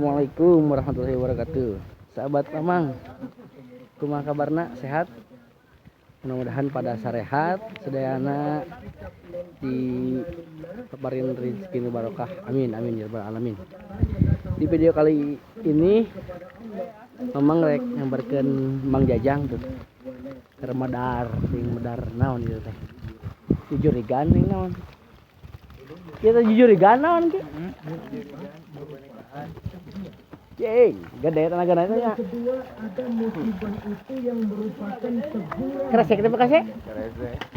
Assalamualaikum warahmatullahi wabarakatuh. Sahabat Mamang, kumaha kabarna, sehat? Mudah-mudahan pada sarehat sadayana, dipaparin rezeki nu barokah. Amin amin ya rabbal alamin. Di video kali ini Mamang rek nyamperkeun Mang Jajang tuh. Keur medar, sing medar naon ieu teh? Jujurigan ning naon? Kita jujurigan naon ki? Cing, gede tenaga nya. Kedua, ada musibah itu yang merupakan teguran. Kresek teh bekasnya?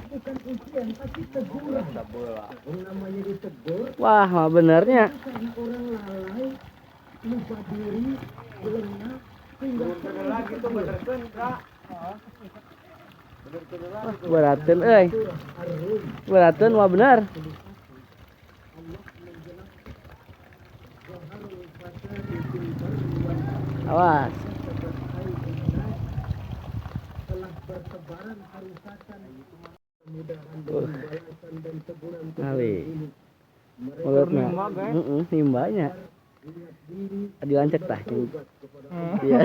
Bukan ujian, tapi teguran. Yang namanya ditegur Wah, mah benernya. Karena orang lalai, lupa diri, lengah, sehingga perlu ditegur. Wah, berateun euy. Berateun mah bener. Allah menjelaskan ظهر الفساد في البر والبحر Awas. telah bertebaran kerusakan, kemudahan dengan balasan dan teguran Kali. Ini. Mulutna. Heeh, nimbanya. Ingat diri, Adi lancek tah. Bertobat kepada Iya.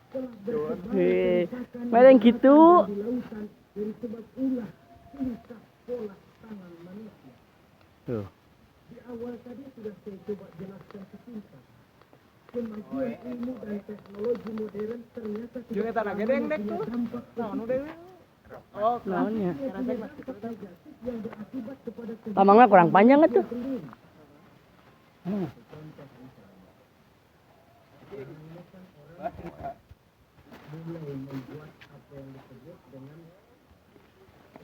telah bertebaran Heh. kerusakan Mereng gitu. di lautan dari sebab ulah tingkah pola tangan manusia. Tuh. Di awal tadi sudah saya coba jelaskan sepintas. Kemajuan ilmu dan teknologi modern ternyata tidak Jeung eta na gedeng dek punya tuh. Dampak Naon udah. Oh, Naonnya? punya dampak negatif yang berakibat kepada kehidupan Tamangnya kurang panjang atuh. sendiri. Mulai membuat apa yang disebut dengan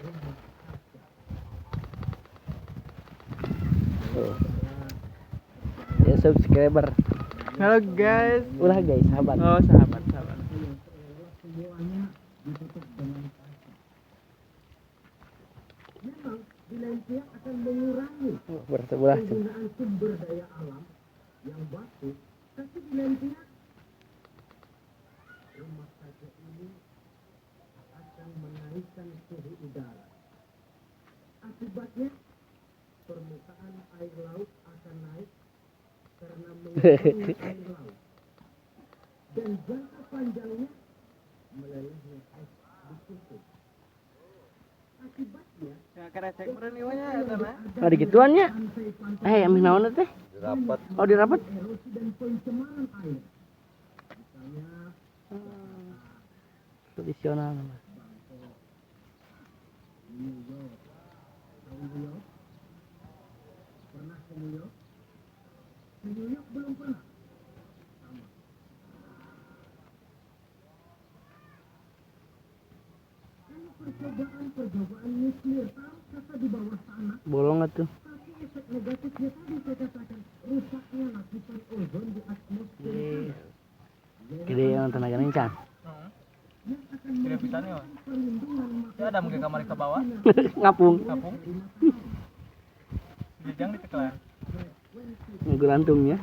rumah kaca. Tuh. Ya, subscriber. Halo guys. Ulah guys, sahabat. Oh, sahabat, sahabat. Yang seolah semuanya ditutup dengan kaca. Memang di lain pihak akan mengurangi Bersebelah. Penggunaan sumber daya alam yang baku, tapi di lain pihak rumah kaca ini akan menaikkan suhu udara. Akibatnya permukaan air laut akan naik karena mengurangi air laut. Dan jangka panjangnya melelehnya es di kutub. Akibatnya Ya keresek meureun ieu nya eta na. Oh, digituannya. pantai-pantai Eh, amih naon teh? Rapat. Oh, dirapat. Erosi dan pencemaran air. Misalnya Tradisional. Bangkok, New York. Tahu New York? Pernah ke New York? Ke New York belum pernah? Sama. Kalau percobaan-percobaan nuklir tahu kata di bawah tanah, Bolong atuh. Tapi efek negatifnya tadi saya katakan rusaknya lapisan ozon di atmosfer tanah. Gede yang tenaganya can. Yang akan Gede pisan ya. perlindungan Ya ada mungkin kamari ke bawah. Ngapung. Kapung. Jajang di tekelan. Ngegelantungnya.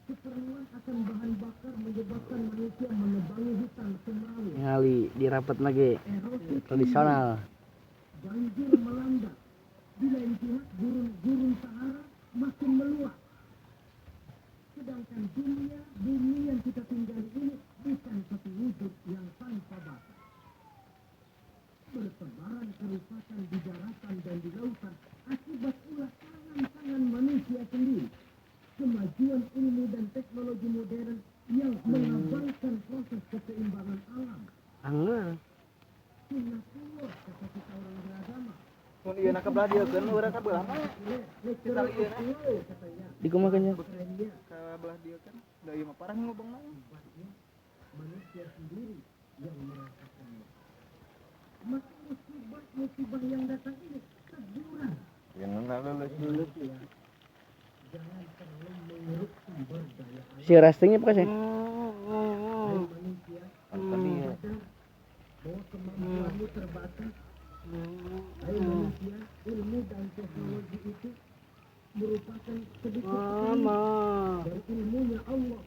Keperluan akan bahan bakar menyebabkan manusia menebangi hutan Semerawut. Ngali dirapat lagi Erosi tradisional. Banjir melanda. Di lain pihak gurun-gurun Sahara makin meluas. Sedangkan dunia bumi yang kita tinggali ini bukan satu wujud yang tanpa batas. Bertebaran kerusakan di daratan dan di lautan akibat ulah tangan-tangan manusia sendiri. Kemajuan ilmu dan teknologi modern yang mengabaikan proses keseimbangan alam. Angger. Sunnatullah kata kita orang beragama. Mun ieu na ka belah dieu keun urang ka belah mah. Natural ieu na. law katanya. Dikumakeun. Kerennya Ka belah dieu kan. Da ieu mah parah ngobongna. akibatnya manusia sendiri yang merasakannya. Maka musibah-musibah yang datang ini teguran. Yang lulus. Manusia jangan terlalu mengeruk sumber daya alam. Si restingnya apa sih? Hai manusia, Tadi ya. sadar bahwa kemampuanmu terbatas. Hai manusia, ilmu dan teknologi itu merupakan sedikit sekali dari ilmunya Allah.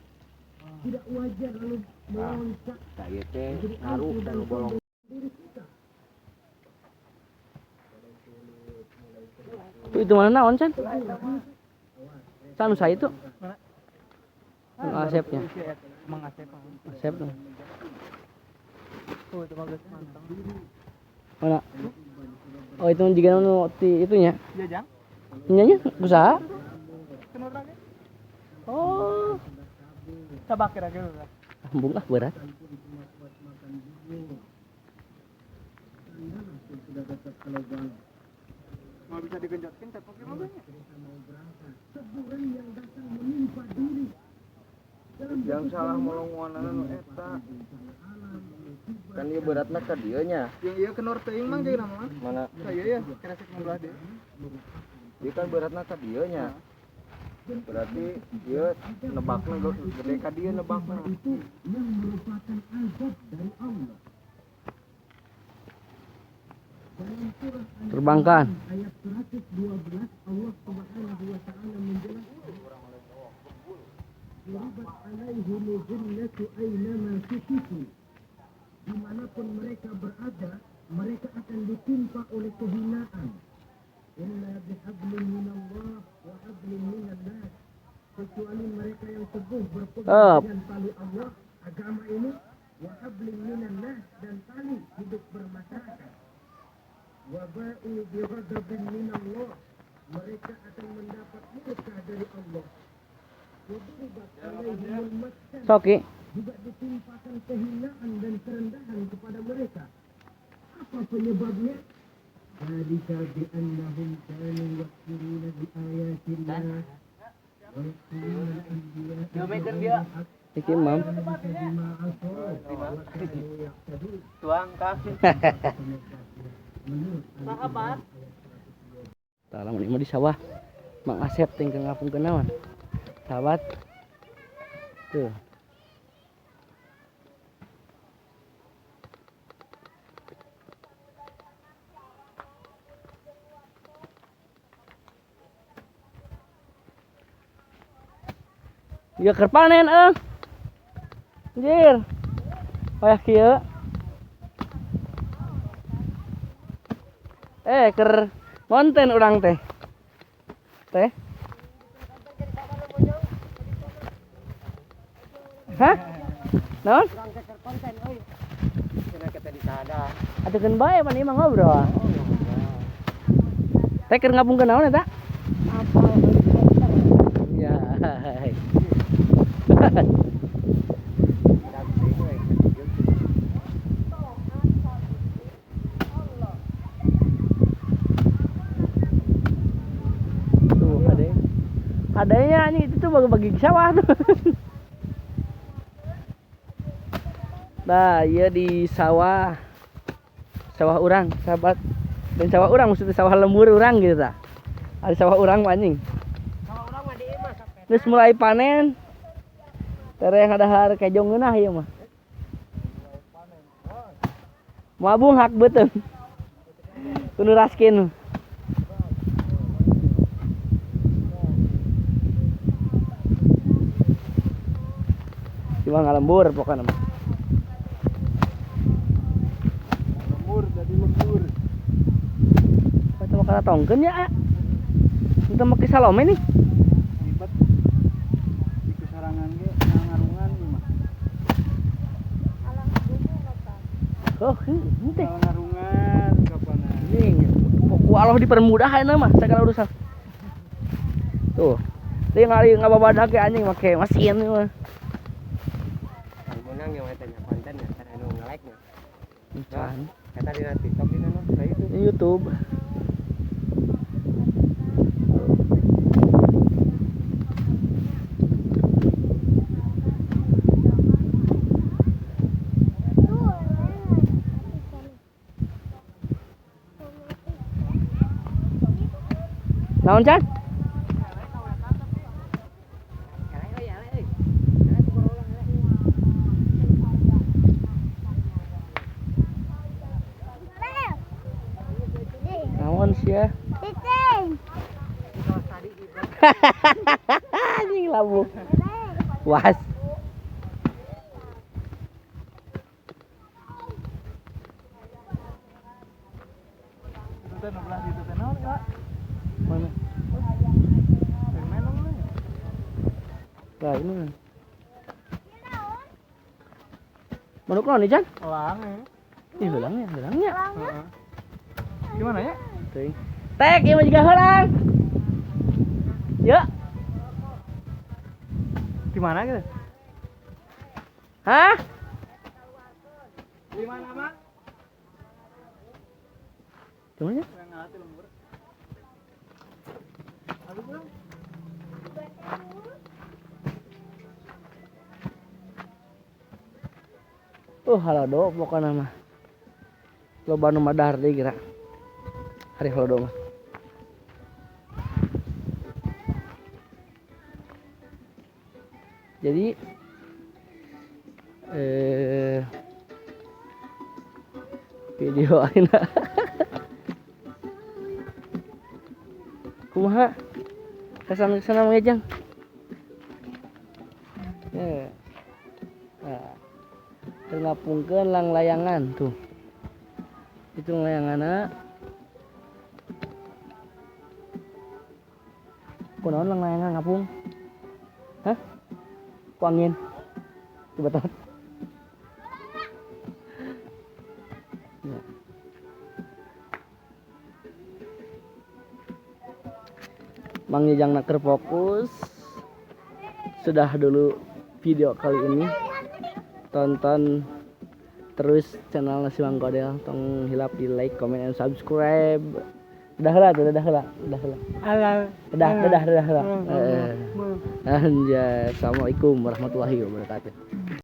Tidak wajar lalu meloncat Nah, ieu teh menjadi ngaruh angkuh dan dan bolong. Sombong diri kita. Tuh itu mana naon, Chan? San saya itu. Mana? Asepnya. Mang Asep. Asep. Oh, itu mah geus manteng. Mana? Oh, itu juga nu ti itunya. Jajang. Nya nya usaha. Kenur lagi. Oh, Coba kira-kira lah. embung ah berat. Mau bisa digenjotkin tapi mah banyak. Yang salah molonguanana nu eta. Kan ieu beratna ka dieu nya. Yang ieu kenur teuing mang jeung nama mah. Mana? Saya ya kresek nu belah dieu. Ieu kan beratna ka dieu nya. Berarti ieu nebakna gede ka dieu nebakna. Itu yang merupakan azab dari Allah. Dalam surah Terbangkan. ayat 112 Allah Subhanahu wa taala menjelaskan, "Duribat alaihimu dhillatu aynama suqifu." Dimanapun mereka berada, mereka akan ditimpa oleh kehinaan. Illa bihablin minallah wa hablin minan nas. Kecuali mereka yang teguh berpegang Up. dengan tali Allah, agama ini, wa hablin minan nas, dan tali hidup bermasyarakat. Wa ba'u bi ghadabin minallah. Mereka akan mendapat murka dari Allah. Wa duribat alaihimul maskanah. Soki. Juga ditimpakan kehinaan dan kerendahan kepada mereka. Apa penyebabnya? Dzalika bi'annahum kanu yakfuruna bi ayatillah wa yaqtuluna al-anbiya'a bighairi haqq Iki mam. dzalika bima 'asaw wa kanu ya'tadun. Tuang kang. Menurut Sahabat. Tah lamun ieu mah di sawah. Mang Asep teh keur ngapungkeun naon? Sahabat. Tuh. Ya keur panen euy. Anjir. Wayah kieu. Keur konten urang teh. Teh. Hah? Naon? Atuh keun bae pan ieu mah ngobrol. Teh keur ngapungkeun naon eta? Ya. Tuh, ada. Adanya anjing itu tuh bagi-bagi sawah tuh. Nah, iya di sawah. Sawah urang, sahabat. Dan sawah urang maksudnya sawah lembur urang gitu ta. Ada sawah urang mah anjing. Sawah urang mah di imah sampai. Terus mulai panen. Tereng ada har kejong ngeunah ieu mah. Mabung hak beuteung. Kudu raskin. Cuma ngalembur pokoknya mah. Lembur jadi lembur. Kita mau kana tongkeun ya. Kita mau ke Salome nih. Ribet. Di kesarangan ge ngarungan ieu mah. Oh, heuh teh. Ngarungan kapan. Anjing, ku Allah dipermudah ayeuna mah segala urusan. Tuh. Dia ngari ngababadak ge anjing make mesin ieu mah. Menang yang tanya konten ya, kan anu nge-like nya. Encan. Kata dina TikTok dina no, nah itu. Di YouTube. Naon, Chan? Naon sih ya? Anjing labu. Was. Itu teh nu belah ditu teh naon, Kak? Mana? Lah ini. Manuk naon nih, Jan? Elang ya. Ih, heulangnya, heulangnya. Heeh. Gimana ya? Teuing. Tek, ieu mah juga heulang. Yuk. Di mana gitu? Hah? Di mana, Mak? Di mana? Halodo pokokna mah. Loba nu madar deui geura. Hari halodo mah. Jadi video ayeuna kumaha kesan-kesan Mang Ejang? Ya. Nah, ngapungkeun lang layangan tuh. Itu layanganna. Kunaon lang layangan ngapung? Hah? Ku angin. Coba tot. Ya. Mang Jajang nak fokus. Sudah dulu video kali ini. Tonton terus channel Nasi Mang Godel. Tong hilap di like, comment, and subscribe. Udah lah tuh, udah lah, udah lah. Udah, udah, udah lah. Anjay. Assalamualaikum warahmatullahi wabarakatuh.